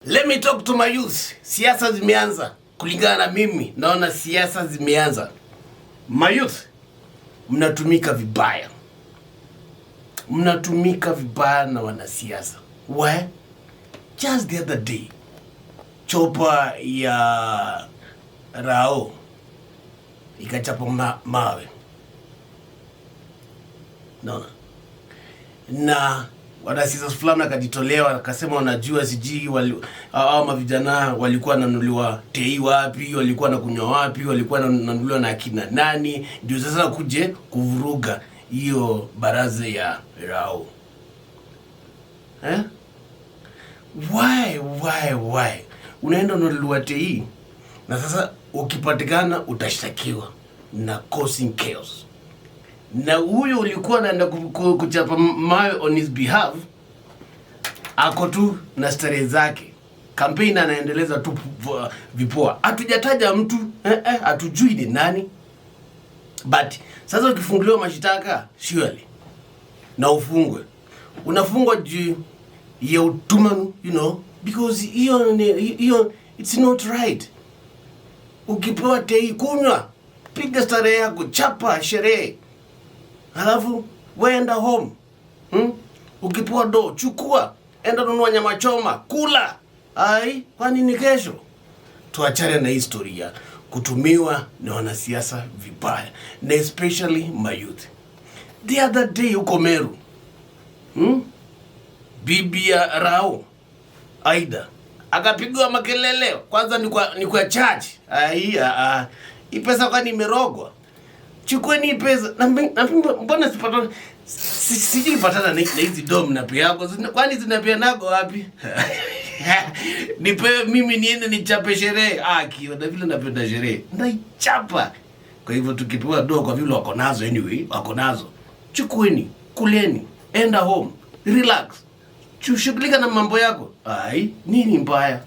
Let me talk to my youth. Siasa zimeanza. Kulingana na mimi, naona siasa zimeanza. My youth, mnatumika vibaya, mnatumika vibaya na wanasiasa. Why? Just the other day, chopper ya Rao ikachapa mawe, naona na wanasiasa fulani akajitolea, wakasema wanajua, sijui hao mavijana walikuwa wananunuliwa tei wapi, walikuwa nakunywa wapi, walikuwa wananunuliwa na akina nani, ndio sasa kuje kuvuruga hiyo baraza ya Rao, eh? Why, why? Unaenda unanunuliwa tei na sasa ukipatikana utashtakiwa na causing chaos, na huyo ulikuwa anaenda kuchapa mawe on his behalf ako tu na starehe zake, kampeni anaendeleza tu vipoa. Hatujataja mtu, hatujui ni nani, but sasa ukifunguliwa mashitaka surely na ufungwe, unafungwa juu ya utumanu, because hiyo it's not right. Ukipewa tei kunywa, piga starehe yako, chapa sherehe, halafu wenda home, Ukipewa do chukua, enda nunua nyama choma, kula. Ai, kwani ni kesho? Tuachane na historia kutumiwa na wanasiasa vibaya, na especially my youth. The other day huko Meru, Bibi ya Rao Aida akapigwa makelele, kwanza ni kwa church. Ai, a hii pesa kwani imerogwa? Chukueni hii pesa na mbona sipatana, sijui patana na hizi dom na pia yako, kwani zinapeanago wapi? Nipewe mimi niende nichape sherehe. Ah, kiona vile napenda sherehe, ndaichapa. Kwa hivyo tukipewa do, kwa vile wako nazo anyway, wako nazo, chukueni, kuleni, enda home, relax, shughulika na mambo yako. Ai, nini mbaya?